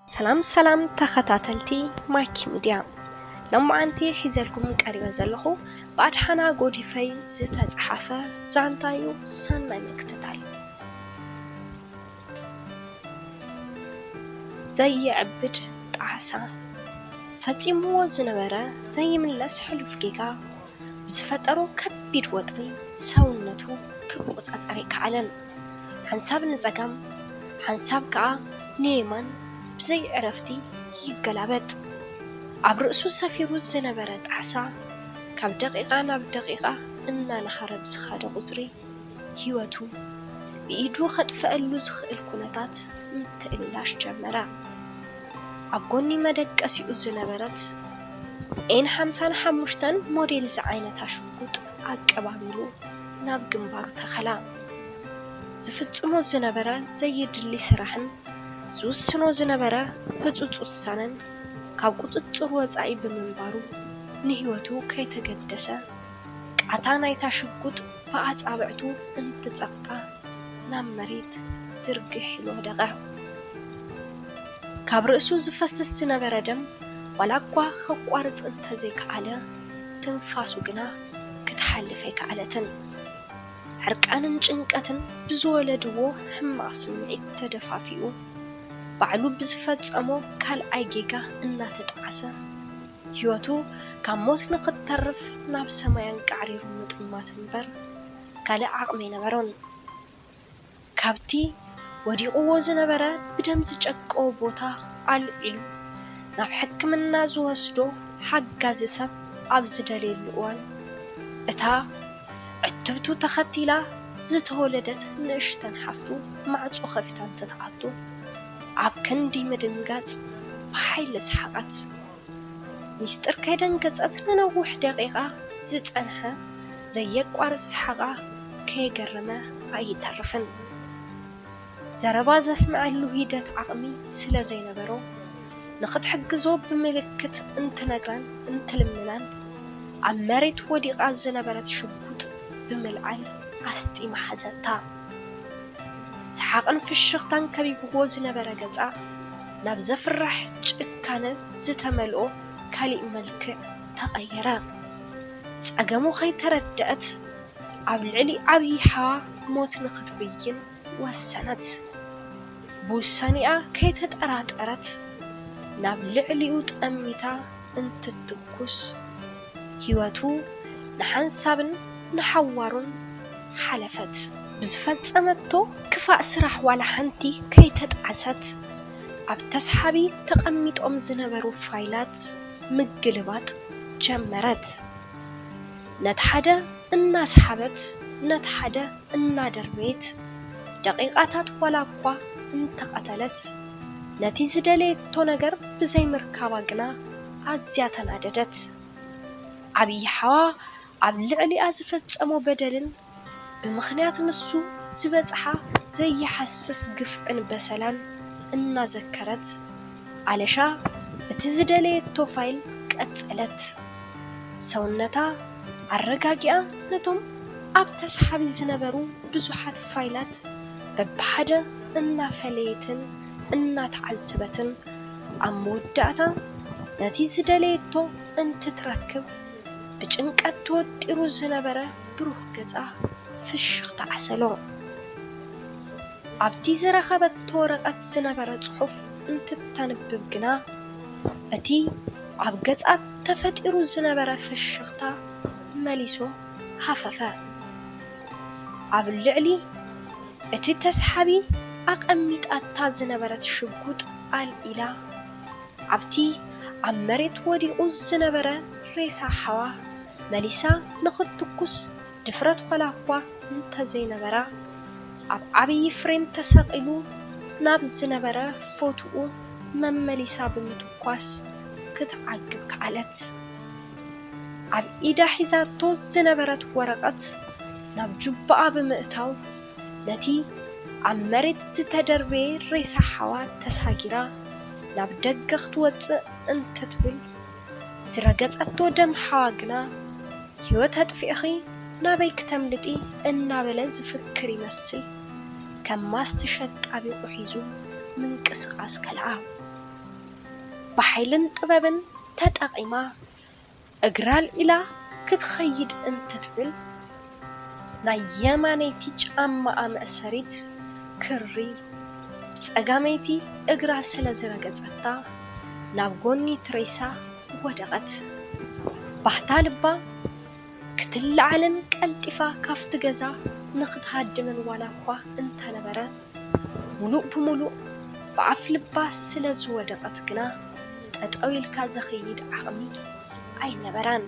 ሰላም ሰላም ተኸታተልቲ ማይክ ሚድያ፣ ሎማዓንቲ ሒዘልኩም ቀሪበ ዘለኹ ብኣድሓና ጎዲፈይ ዝተፅሓፈ ዛንታ እዩ። ሰናይ ምክትታል። ዘይዕብድ ጣዕሳ። ፈፂምዎ ዝነበረ ዘይምለስ ሕሉፍ ጌጋ ብዝፈጠሮ ከቢድ ወጥሪ ሰውነቱ ክቆፃፀር ኣይከኣለን። ሓንሳብ ንፀጋም ሓንሳብ ከዓ ንየማን ብዘይ ዕረፍቲ ይገላበጥ። ኣብ ርእሱ ሰፊሩ ዝነበረ ጣዕሳ ካብ ደቂቃ ናብ ደቂቃ እናነኸረ ብዝኸደ ቁፅሪ ህይወቱ ብኢዱ ከጥፈኣሉ ዝኽእል ኩነታት ምትእልላሽ ጀመረ። ኣብ ጎኒ መደቀሲኡ ዝነበረት ኤን ሓምሳን ሓሙሽተን ሞዴል ዝዓይነታ ሽጉጥ ኣቀባቢሉ ናብ ግንባሩ ተኸላ። ዝፍጽሞ ዝነበረ ዘየድሊ ስራሕን ዝውስኖ ዝነበረ ህጹጽ ውሳነን ካብ ቁጽጽር ወጻኢ ብምንባሩ፣ ንህይወቱ ከይተገደሰ ቃታ ናይታ ሽጉጥ ብኣጻብዕቱ እንትጸቕጣ ናብ መሬት ዝርግሕ ኢሉ ወደቐ። ካብ ርእሱ ዝፈስስ ዝነበረ ደም ዋላ እኳ ከቋርጽ እንተዘይከኣለ፣ ትንፋሱ ግና ክትሓልፍ ኣይከኣለትን። ሕርቃንን ጭንቀትን ብዝወለድዎ ሕማቕ ስምዒት ተደፋፊኡ፣ ባዕሉ ብዝፈጸሞ ካልኣይ ጌጋ እናተጣዕሰ፣ ህይወቱ ካብ ሞት ንኽትተርፍ ናብ ሰማይ ኣንቃዕሪሩ ምጥማት እምበር ካልእ ዓቕሚ ኣይነበሮን። ካብቲ ወዲቕዎ ዝነበረ ብደም ዝጨቀወ ቦታ ኣልዒሉ ናብ ሕክምና ዝወስዶ ሓጋዚ ሰብ ኣብ ዝደለየሉ እዋን፣ እታ ዕትብቱ ተኸቲላ ዝተወለደት ንእሽተን ሓፍቱ ማዕጾ ከፊታ እንትትኣቱ፣ ኣብ ክንዲ ምድንጋጽ ብሓይሊ ሰሓቐት። ሚስጥር ከይደንገጸት ንነዊሕ ደቂቓ ዝጸንሐ ዘየቋርጽ ሰሓቓ ከየገረመ ኣይተርፍን። ዘረባ ዘስምዐሉ ሂደት ዓቕሚ ስለ ዘይነበሮ፣ ንኽትሕግዞ ብምልክት እንትነግራን እንትልምናን፣ ኣብ መሬት ወዲቓ ዝነበረት ሽጉጥ ብምልዓል ኣስጢማ ሓዘታ። ሰሓቕን ፍሽኽታን ከቢብዎ ዝነበረ ገጻ፣ ናብ ዘፍርሕ ጭካነ ዝተመልኦ ካሊእ መልክዕ ተቐየረ። ጸገሙ ከይተረድአት፣ ኣብ ልዕሊ ዓብዪ ሓዋ ሞት ንኽትብይን ወሰነት። ብውሳኔኣ ከይተጠራጠረት፣ ናብ ልዕሊኡ ጠሚታ እንትትኩስ፣ ህይወቱ ንሓንሳብን ንሓዋሩን ሓለፈት። ብዝፈጸመቶ ክፋእ ስራሕ ዋላ ሓንቲ ከይተጣዕሰት፣ ኣብ ተስሓቢ ተቐሚጦም ዝነበሩ ፋይላት ምግልባጥ ጀመረት። ነቲ ሓደ እናስሓበት፣ ነቲ ሓደ እናደርበየት፣ ደቂቓታት ዋላ እኳ እንተቐተለት፣ ነቲ ዝደለየቶ ነገር ብዘይምርካባ ግና ኣዝያ ተናደደት። ዓብዪ ሓዋ ኣብ ልዕሊኣ ዝፈጸሞ በደልን ብምኽንያት ንሱ ዝበጽሓ ዘይሓስስ ግፍዕን በሰላን እናዘከረት፣ ኣለሻ እቲ ዝደለየቶ ፋይል ቀጸለት። ሰውነታ ኣረጋጊኣ፣ ነቶም ኣብ ተስሓቢ ዝነበሩ ብዙሓት ፋይላት በብሓደ እናፈለየትን እናተዓዘበትን፣ ኣብ መወዳእታ ነቲ ዝደለየቶ እንትትረክብ፣ ብጭንቀት ተወጢሩ ዝነበረ ብሩህ ገጻ ፍሽኽታ ዓሰሎ። ኣብቲ ዝረኸበቶ ወረቐት ዝነበረ ጽሑፍ እንትተንብብ ግና፣ እቲ ኣብ ገጻ ተፈጢሩ ዝነበረ ፍሽኽታ መሊሱ ሃፈፈ። ኣብ ልዕሊ እቲ ተስሓቢ ኣቐሚጣታ ዝነበረት ሽጉጥ ኣልዒላ፣ ኣብቲ ኣብ መሬት ወዲቑ ዝነበረ ሬሳ ሓዋ መሊሳ ንኽትትኩስ ድፍረት ዋላ እኳ እንተዘይነበራ፣ ኣብ ዓብዪ ፍሬም ተሰቒሉ ናብ ዝነበረ ፎቶኡ መመሊሳ ብምትኳስ ክትዓግብ ከኣለት። ኣብ ኢዳ ሒዛቶ ዝነበረት ወረቐት ናብ ጁባኣ ብምእታው፣ ነቲ ኣብ መሬት ዝተደርበየ ሬሳ ሓዋ ተሳጊራ ናብ ደገ ክትወጽእ እንትትብል፣ ዝረገጸቶ ደም ሓዋ ግና፣ "ህይወት ኣጥፊእኺ ናበይ ክተምልጢ?" እናበለ ዝፍክር ይመስል፣ ከም ማስቲሽ ኣጣቢቑ ሒዙ ምንቅስቓስ ከልኣ። ብሓይልን ጥበብን ተጠቒማ እግራ ኣልዒላ ክትኸይድ እንትትብል፣ ናይ የማነይቲ ጫማኣ መእሰሪት ክሪ ብጸጋመይቲ እግራ ስለ ዝረገጸታ፣ ናብ ጎኒ ትሬሳ ወደቐት። ባህታ ልባ ክትለዓልን ቀልጢፋ ካብቲ ገዛ ንኽትሃድምን ዋላ እኳ እንተነበረ፣ ሙሉእ ብሙሉእ ብኣፍ ልባ ስለ ዝወደቐት ግና፣ ጠጠው ኢልካ ዘኽይድ ዓቕሚ ኣይነበራን።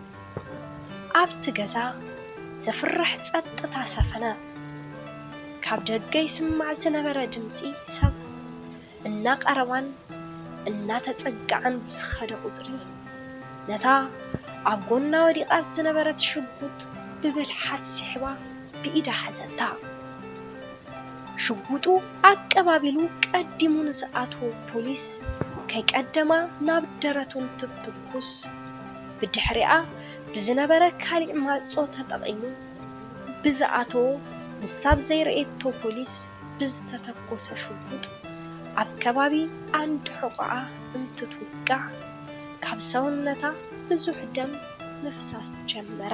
ኣብቲ ገዛ ዘፍርሕ ጸጥታ ሰፈነ። ካብ ደገ ይስማዕ ዝነበረ ድምጺ ሰብ እናቐረባን እናተጸግዓን ብዝኸደ ቁጽሪ፣ ነታ ኣብ ጎና ወዲቓ ዝነበረት ሽጉጥ ብብልሓት ስሒባ ብኢዳ ሓዘታ። ሽጉጡ ኣቀባቢሉ ቀዲሙ ንዝኣተወ ፖሊስ ከይቀደማ ናብ ደረቱ እንትትኩስ፣ ብድሕሪኣ ብዝነበረ ካሊእ ማዕጾ ተጠቒሙ ብዝኣተዎ፣ ንሳ ብዘይረኣየቶ ፖሊስ ብዝተተኮሰ ሽጉጥ ኣብ ከባቢ ዓንዲ ሕቖኣ እንትትውጋዕ፣ ካብ ሰውነታ ብዙሕ ደም ምፍሳስ ጀመረ።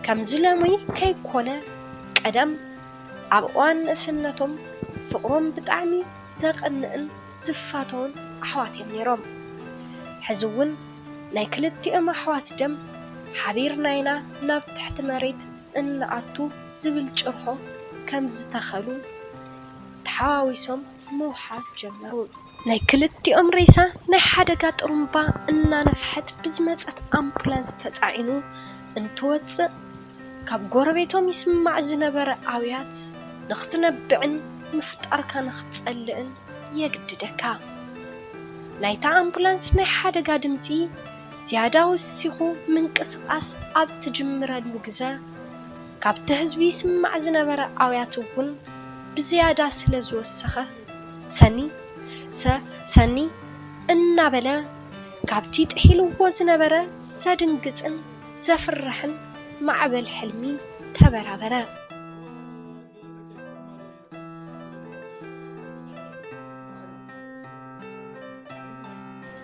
ከምዚ ሎሚ ከይኮነ፣ ቀደም ኣብ እዋን ንእስነቶም ፍቕሮም ብጣዕሚ ዘቕንእን ዝፋተውን ኣሕዋት እዮም ነይሮም። ሕዚ እውን ናይ ክልቲኦም ኣሕዋት ደም ሓቢርና ኢና ናብ ትሕቲ መሬት እንኣቱ ዝብል ጭርሖ ከም ዝተኸሉ ተሓዋዊሶም ምውሓዝ ጀመሩ። ናይ ክልቲኦም ሬሳ ናይ ሓደጋ ጥሩምባ እናነፍሐት ብዝመጸት ኣምቡላንስ ተጻዒኑ እንትወጽእ፣ ካብ ጎረቤቶም ይስማዕ ዝነበረ ኣውያት ንኽትነብዕን ምፍጣርካ ንኽትጸልእን የግድደካ። ናይታ ኣምቡላንስ ናይ ሓደጋ ድምጺ ዝያዳ ወሲኹ ምንቅስቓስ ኣብ ትጅምረሉ ግዘ፣ ካብቲ ህዝቢ ይስማዕ ዝነበረ ኣውያት እውን ብዝያዳ ስለ ዝወሰኸ፣ "ሰኒ፣ ሰ-፣ ሰኒ" እናበለ ካብቲ ጥሒልዎ ዝነበረ ዘድንግጽን ዘፍርሕን ማዕበል ሕልሚ ተበራበረ።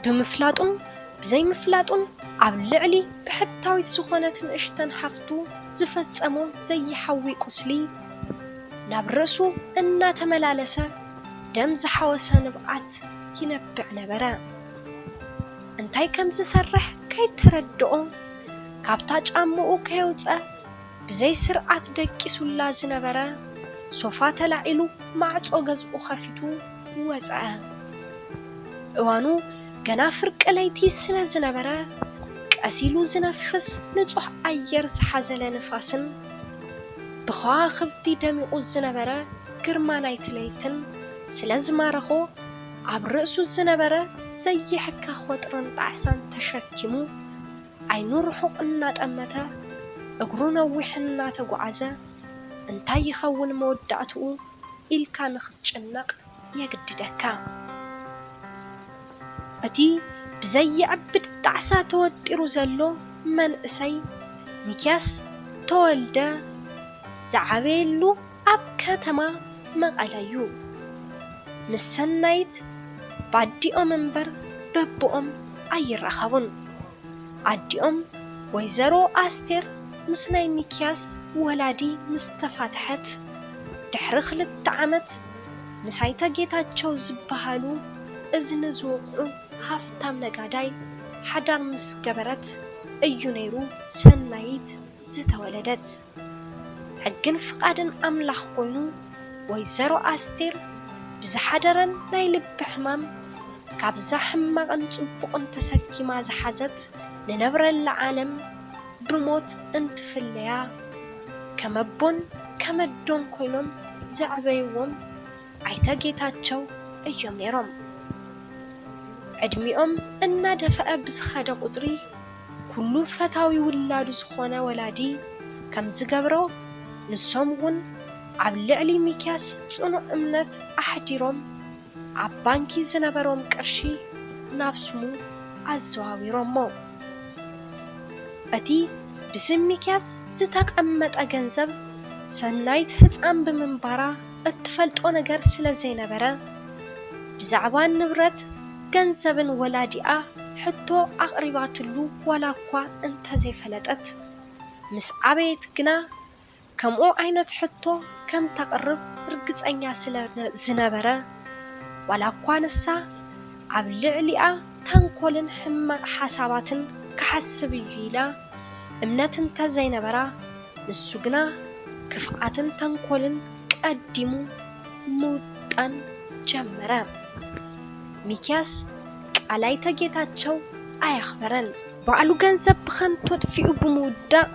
ብምፍላጡን ብዘይምፍላጡን ኣብ ልዕሊ ብሕታዊት ዝኾነት ንእሽተን ሓፍቱ ዝፈጸሞ ዘይሓዊ ቁስሊ፣ ናብ ርእሱ እናተመላለሰ ደም ዝሓወሰ ንብዓት ይነብዕ ነበረ። እንታይ ከም ዝሰርሕ ከይተረድኦ፣ ካብታ ጫምኡ ከየውጸ ብዘይ ስርዓት ደቂሱላ ዝነበረ ሶፋ ተላዒሉ ማዕጾ ገዝኡ ኸፊቱ ወጸ። እዋኑ ገና ፍርቂ ለይቲ ስለ ዝነበረ፣ ቀስ ኢሉ ዝነፍስ ንጹህ ኣየር ዝሓዘለ ንፋስን ብኸዋኽብቲ ደሚቑ ዝነበረ ግርማ ናይቲ ለይትን ስለ ዝማረኾ፣ ኣብ ርእሱ ዝነበረ ዘይሕከኽ ወጥርን ጣዕሳን ተሸኪሙ፣ ዓይኑ ርሑቕ እናጠመተ፣ እግሩ ነዊሕ እናተጓዓዘ፣ እንታይ ይኸውን መወዳእትኡ ኢልካ ንኽትጭነቕ የግድደካ። እቲ ብዘይዕብድ ጣዕሳ ተወጢሩ ዘሎ መንእሰይ፣ ሚክያስ ተወልደ፣ ዝዓበየሉ ኣብ ከተማ መቐለ እዩ። ምስ ሰናይት ባዲኦም እምበር በብኦም ኣይራኸቡን። ኣዲኦም ወይዘሮ ኣስቴር ምስ ናይ ሚክያስ ወላዲ ምስ ተፋትሐት ድሕሪ ክልተ ዓመት፣ ምስ ኣይተ ጌታቸው ዝበሃሉ እዝኒ ዝወቕዑ ሃፍታም ነጋዳይ ሓዳር ምስ ገበረት እዩ ነይሩ ሰናይት ዝተወለደት። ሕግን ፍቓድን ኣምላኽ ኮይኑ፣ ወይዘሮ ኣስቴር ብዝሓደረን ናይ ልቢ ሕማም፣ ካብዛ ሕማቕን ጽቡቕን ተሰኪማ ዝሓዘት ንነብረላ ዓለም ብሞት እንትፍለያ፣ ከመቦን ከመዶን ኮይኖም ዘዕበይዎም ኣይተ ጌታቸው እዮም ነይሮም። ዕድሚኦም እናደፍአ ብዝኸደ ቁጽሪ፣ ኩሉ ፈታዊ ውላዱ ዝኾነ ወላዲ ከም ዝገብሮ፣ ንሶም እውን ኣብ ልዕሊ ሚክያስ ጽኑዕ እምነት ኣሕዲሮም፣ ኣብ ባንኪ ዝነበሮም ቅርሺ ናብ ስሙ ኣዘዋዊሮሞ። እቲ ብስም ሚክያስ ዝተቐመጠ ገንዘብ፣ ሰናይት ህጻን ብምንባራ እትፈልጦ ነገር ስለ ዘይነበረ፣ ብዛዕባ ንብረት ገንዘብን ወላዲኣ ሕቶ ኣቕሪባትሉ ዋላ እኳ እንተዘይፈለጠት፣ ምስ ዓበየት ግና ከምኡ ዓይነት ሕቶ ከም ተቕርብ ርግጸኛ ስለ ዝነበረ፣ ዋላ እኳ ንሳ ኣብ ልዕሊኣ ተንኮልን ሕማቕ ሓሳባትን ክሓስብ እዩ ኢላ እምነት እንተ ዘይነበራ፣ ንሱ ግና ክፍኣትን ተንኮልን ቀዲሙ ምውጣን ጀመረ። ሚክያስ ቃል ኣይተ ጌታቸው ኣየኽበረን። ባዕሉ ገንዘብ ብኸንቱ ኣጥፊኡ ብምውዳእ፣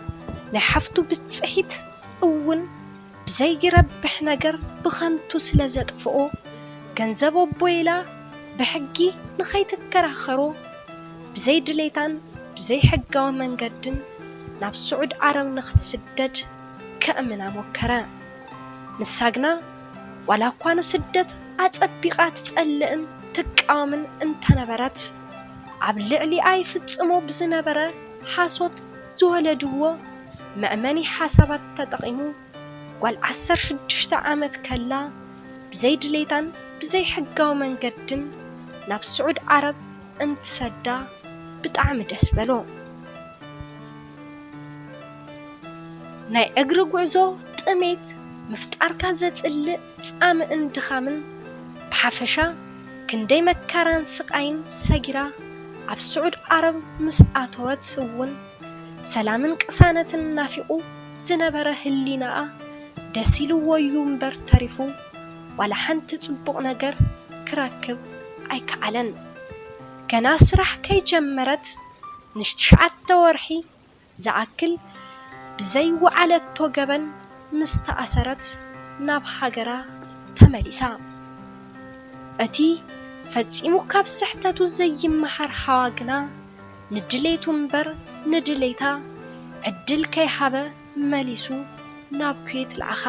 ናይ ሓፍቱ ብጽሒት እውን ብዘይረብሕ ነገር ብኸንቱ ስለ ዘጥፍኦ፣ ገንዘብ ኣቦይ ኢላ ብሕጊ ንኸይትከራኸሮ፣ ብዘይ ድሌታን ብዘይ ሕጋዊ መንገድን ናብ ስዑድ ዓረብ ንኽትስደድ ከእምና ሞከረ። ንሳ ግና ዋላ እኳ ንስደት ኣጸቢቓ ትጸልእን ትቃወምን እንተነበረት፣ ኣብ ልዕሊኣ ይፍጽሞ ብዝነበረ ሓሶት ዝወለድዎ መእመኒ ሓሳባት ተጠቒሙ፣ ጓል ዓሰርተ ሽዱሽተ ዓመት ከላ ብዘይ ድሌታን ብዘይ ሕጋዊ መንገድን ናብ ስዑድ ዓረብ እንትሰዳ ብጣዕሚ ደስ በሎ። ናይ እግሪ ጉዕዞ ጥሜት፣ ምፍጣርካ ዘጽልእ ጻምእን ድኻምን፣ ብሓፈሻ ክንደይ መከራን ስቓይን ሰጊራ ኣብ ስዑድ ዓረብ ምስ ኣተወት እውን፣ ሰላምን ቅሳነትን ናፊቑ ዝነበረ ህሊናኣ ደስ ኢልዎ እዩ እምበር ተሪፉ ዋላ ሓንቲ ጽቡቕ ነገር ክረክብ ኣይከኣለን። ገና ስራሕ ከይጀመረት ንሽትሽዓተ ወርሒ ዝኣክል ብዘይወዓለቶ ገበን ምስ ተኣሰረት ናብ ሃገራ ተመሊሳ። እቲ ፈጺሙ ካብ ስሕተቱ ዘይመሃር ሓዋ ግና ንድሌቱ እምበር ንድሌታ ዕድል ከይሃበ መሊሱ ናብ ኩዌት ለኣኻ።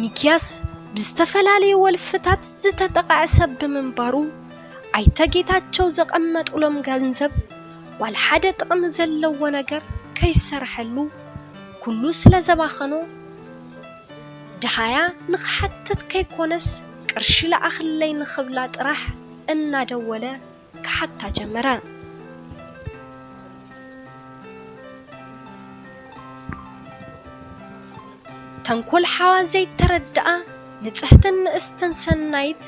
ሚክያስ ብዝተፈላለየ ወልፍታት ዝተጠቕዐ ሰብ ብምንባሩ፣ ኣይተ ጌታቸው ዘቐመጡሎም ገንዘብ ዋላ ሓደ ጥቕሚ ዘለዎ ነገር ከይሰርሐሉ ኩሉ ስለ ዘባኸኖ፣ ደሃያ ንኽሓትት ከይኮነስ ቅርሺ ለኣኽለይ ንኽብላ ጥራሕ እናደወለ ክሓታ ጀመረ። ተንኮል ሓዋ ዘይተረድኣ ንጽህትን ንእስትን ሰናይት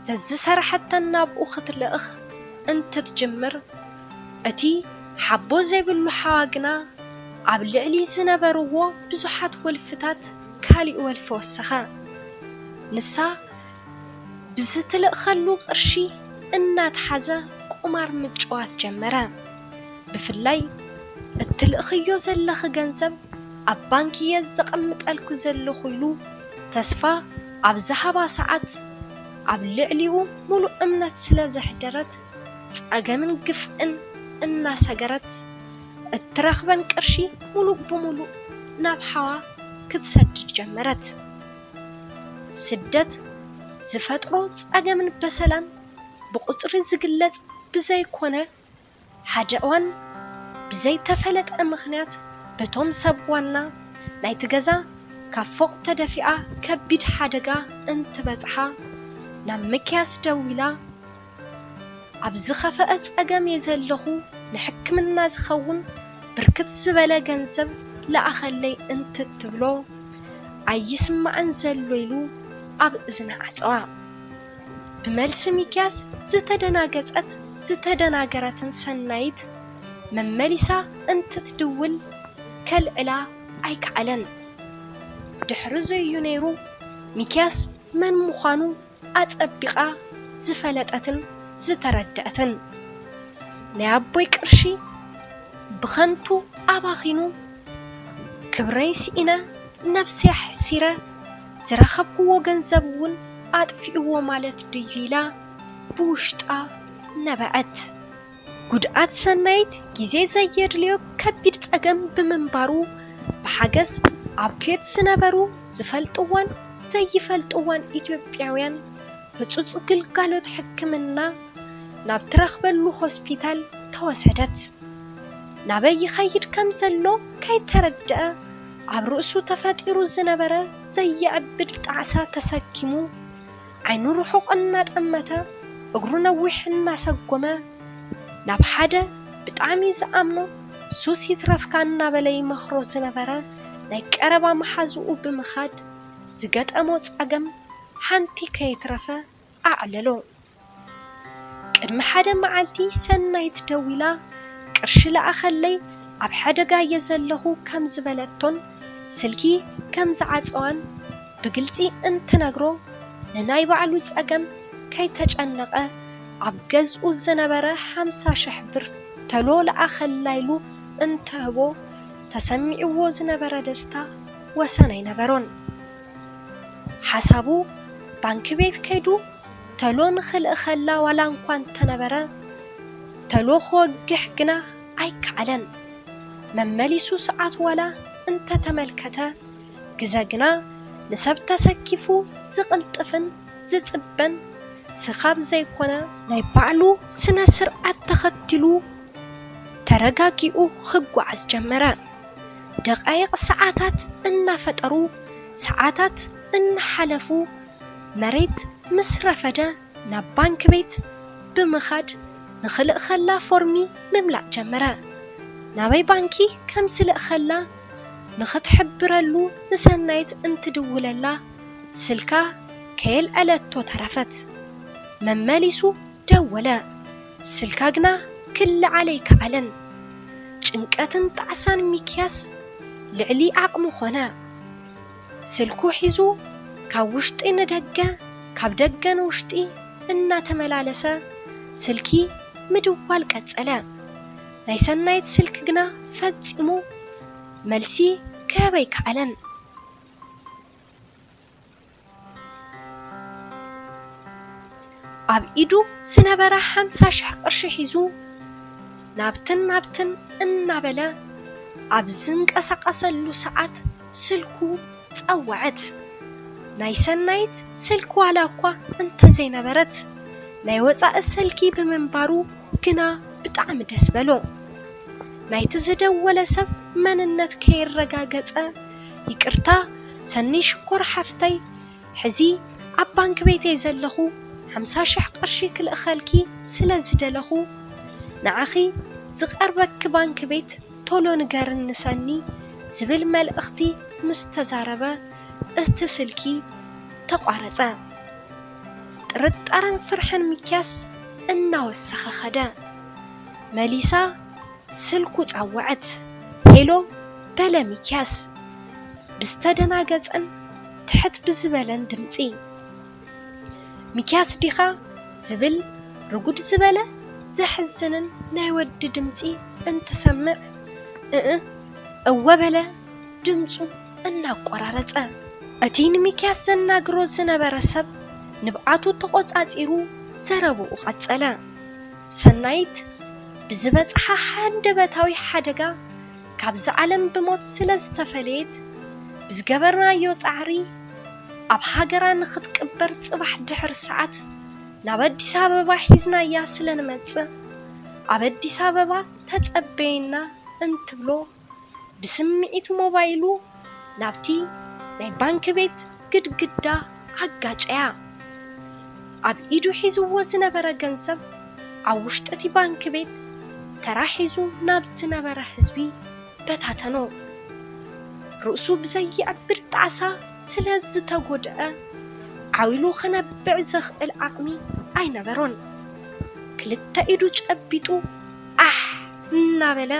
ዘዝሰራሐተን ናብኡ ክትልእኽ እንትትጅምር፣ እቲ ሓቦ ዘይብሉ ሓዋ ግና ኣብ ልዕሊ ዝነበርዎ ብዙሓት ወልፍታት ካሊእ ወልፊ ወሰኸ። ንሳ ብዝትልእኸሉ ቅርሺ እናተሓዘ ቁማር ምጭዋት ጀመረ። ብፍላይ እትልእኽዮ ዘለኺ ገንዘብ ኣብ ባንክ እየ ዘቐምጠልኪ ዘለኹ ኢሉ ተስፋ ኣብ ዝሃባ ሰዓት፣ ኣብ ልዕሊኡ ሙሉእ እምነት ስለ ዘሕደረት፣ ጸገምን ግፍዕን እናሰገረት፣ እትረኽበን ቅርሺ ሙሉእ ብሙሉእ ናብ ሓዋ ክትሰድድ ጀመረት። ስደት ዝፈጥሮ ጸገምን በሰላን ብቑጽሪ ዝግለጽ ብዘይኮነ፣ ሓደ እዋን ብዘይተፈለጠ ምኽንያት በቶም ሰብ ዋና ናይቲ ገዛ ካብ ፎቕ ተደፊኣ ከቢድ ሓደጋ እንትበጽሓ ናብ ሚክያስ ደዊላ፣ ኣብ ዝኸፈአ ጸገም እየ ዘለኹ፣ ንሕክምና ዝኸውን ብርክት ዝበለ ገንዘብ ለኣኸለይ እንትትብሎ፣ ኣይስማዕን ዘሎ ኢሉ ኣብ እዝና ዓጸዋ። ብመልሲ ሚክያስ ዝተደናገጸት ዝተደናገረትን ሰናይት መመሊሳ እንትትድውል ከልዕላ ኣይከኣለን። ድሕሪ ዘዩ ነይሩ ሚክያስ መን ምዃኑ ኣጸቢቓ ዝፈለጠትን ዝተረደአትን። ናይ ኣቦይ ቅርሺ ብኸንቱ ኣባኺኑ፣ ክብረይ ስኢነ፣ ነብሰይ ኣሕሲረ፣ ዝረኸብክዎ ገንዘብ እውን ኣጥፊእዎ ማለት ድዩ ኢላ ብውሽጣ ነበዐት። ጉድኣት ሰናይት ግዜ ዘየድልዮ ከቢድ ጸገም ብምንባሩ፣ ብሓገዝ ኣብ ኩዌት ዝነበሩ ዝፈልጥዋን ዘይፈልጥዋን ኢትዮጵያውያን ህጹጽ ግልጋሎት ሕክምና ናብ ትረኽበሉ ሆስፒታል ተወሰደት። ናበይ ይኸይድ ከም ዘሎ ከይተረድአ፣ ኣብ ርእሱ ተፈጢሩ ዝነበረ ዘየዕብድ ጣዕሳ ተሰኪሙ፣ ዓይኑ ርሑቕ እናጠመተ፣ እግሩ ነዊሕ እናሰጎመ ናብ ሓደ ብጣዕሚ ዝኣምኖ ሱስ ይትረፍካ እናበለ ይመኽሮ ዝነበረ ናይ ቀረባ መሓዝኡ ብምኻድ ዝገጠሞ ጸገም ሓንቲ ከየትረፈ ኣዕለሎ። ቅድሚ ሓደ መዓልቲ ሰናይት ደዊላ ቅርሺ ለኣኸለይ ኣብ ሓደጋ እየ ዘለኹ ከም ዝበለቶን ስልኪ ከም ዝዓጸዋን ብግልጺ እንትነግሮ ንናይ ባዕሉ ጸገም ከይተጨነቐ ኣብ ገዝኡ ዝነበረ ሓምሳ ሽሕ ብር ተሎ ለኣኸላ ኢሉ እንትህቦ ተሰሚዕዎ ዝነበረ ደስታ ወሰን ኣይነበሮን። ሓሳቡ ባንኪ ቤት ከይዱ ተሎ ንኽልእኸላ ዋላ እንኳ እንተነበረ ተሎ ክወግሕ ግና ኣይከኣለን። መመሊሱ ሰዓት ዋላ እንተተመልከተ ግዘ ግና ንሰብ ተሰኪፉ ዝቕልጥፍን ዝጽበን ስኻብ ዘይኮነ ናይ ባዕሉ ስነ ስርዓት ተኸቲሉ ተረጋጊኡ ክጓዓዝ ጀመረ። ደቓይቕ ሰዓታት እናፈጠሩ ሰዓታት እናሓለፉ መሬት ምስ ረፈደ ናብ ባንክ ቤት ብምኻድ ንኽልእኸላ ፎርሚ ምምላእ ጀመረ። ናበይ ባንኪ ከም ዝልእኸላ ንኽትሕብረሉ ንሰናይት እንትድውለላ ስልካ ከየልዐለቶ ተረፈት። መመሊሱ ደወለ። ስልካ ግና ክልዓል ኣይከኣለን። ጭንቀትን ጣዕሳን ሚክያስ ልዕሊ ዓቕሙ ኾነ። ስልኩ ሒዙ ካብ ውሽጢ ንደገ ካብ ደገ ንውሽጢ እናተመላለሰ ስልኪ ምድዋል ቀጸለ። ናይ ሰናይት ስልክ ግና ፈጺሙ መልሲ ክህብ ኣይከኣለን። ኣብ ኢዱ ዝነበረ ሓምሳ ሽሕ ቅርሺ ሒዙ ናብትን ናብትን እናበለ ኣብ ዝንቀሳቐሰሉ ሰዓት ስልኩ ጸወዐት። ናይ ሰናይት ስልኪ ዋላ እኳ እንተዘይነበረት ናይ ወጻኢ ስልኪ ብምንባሩ ግና ብጣዕሚ ደስ በሎ። ናይቲ ዝደወለ ሰብ መንነት ከየረጋገጸ፣ ይቅርታ ሰኒ ሽኮር ሓፍተይ፣ ሕዚ ኣብ ባንክ ቤተይ ዘለኹ ሓምሳ ሽሕ ቅርሺ ክልእኸልኪ ስለ ዝደለኹ ንዓኺ ዝቐርበኪ ባንክ ቤት ቶሎ ንገርኒ ሰኒ ዝብል መልእኽቲ ምስ ተዛረበ እቲ ስልኪ ተቋረጸ። ጥርጣረን ፍርሕን ሚክያስ እናወሰኸ ኸደ። መሊሳ ስልኩ ጸወዐት። ሄሎ በለ ሚክያስ ብዝተደናገጸን ትሕት ብዝበለን ድምጺ። ሚክያስ ዲኻ ዝብል ርጉድ ዝበለ ዘሕዝንን ናይ ወዲ ድምጺ እንትሰምዕ እእ እወ በለ ድምጹ እናቆራረጸ። እቲ ንሚክያስ ዘናግሮ ዝነበረ ሰብ ንብዓቱ ተቖጻጺሩ ዘረብኡ ቀጸለ። ሰናይት ብዝበጽሓ ሃንደበታዊ ሓደጋ ካብዛ ዓለም ብሞት ስለ ዝተፈለየት ብዝገበርናዮ ጻዕሪ ኣብ ሃገራ ንኽትቅበር ጽባሕ ድሕሪ ሰዓት ናብ ኣዲስ ኣበባ ሒዝናያ ስለ ንመጽእ ኣብ ኣዲስ ኣበባ ተጸበየና እንትብሎ ብስምዒት ሞባይሉ ናብቲ ናይ ባንክ ቤት ግድግዳ ኣጋጨያ። ኣብ ኢዱ ሒዝዎ ዝነበረ ገንዘብ ኣብ ውሽጢ እቲ ባንክ ቤት ተራ ሒዙ ናብ ዝነበረ ህዝቢ በታተኖ። ርእሱ ብዘየዕብር ጣዕሳ ስለ ዝተጎድአ ዓው ኢሉ ክነብዕ ዘኽእል ዓቕሚ ኣይነበሮን። ክልተ ኢዱ ጨቢጡ ኣሕ እናበለ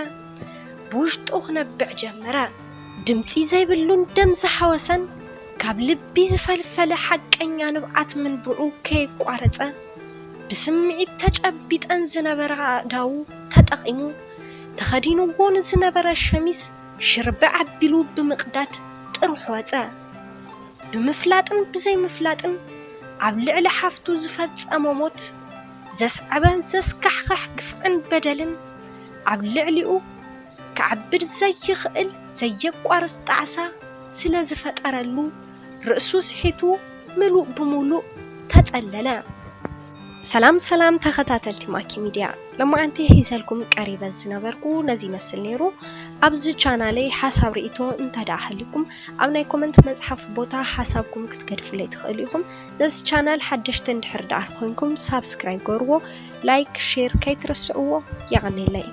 ብውሽጡ ክነብዕ ጀመረ። ድምጺ ዘይብሉን ደም ዝሓወሰን ካብ ልቢ ዝፈልፈለ ሓቀኛ ንብዓት ምንብዑ ከየቋረጸ ብስምዒት ተጨቢጠን ዝነበራ ኣእዳዉ ተጠቒሙ ተኸዲንዎ ንዝነበረ ሸሚዝ ሽርብዕ ኣቢሉ ብምቕዳድ ጥርሑ ወጸ። ብምፍላጥን ብዘይምፍላጥን ኣብ ልዕሊ ሓፍቱ ዝፈጸሞ ሞት ዘስዐበ ዘስካሕኽሕ ግፍዕን በደልን ኣብ ልዕሊኡ ክዓብድ ዘይኽእል ዘየቋርጽ ጣዕሳ ስለ ዝፈጠረሉ ርእሱ ስሒቱ ምሉእ ብምሉእ ተጸለለ። ሰላም ሰላም ተኸታተልቲ ማኪ ሚድያ፣ ለማዓንቲ ሒዘልኩም ቀሪበ ዝነበርኩ ነዚ ይመስል ነይሩ። ኣብዚ ቻናለይ ሓሳብ ርእይቶ እንተ ደኣ ሃልዩኩም ኣብ ናይ ኮመንት መጽሓፍ ቦታ ሓሳብኩም ክትገድፉለይ ትኽእሉ ኢኹም። ነዚ ቻናል ሓደሽቲ እንድሕር ደኣ ኮይንኩም ሳብስክራይብ ገርዎ፣ ላይክ ሼር ከይትርስዕዎ። የቐኔለይ።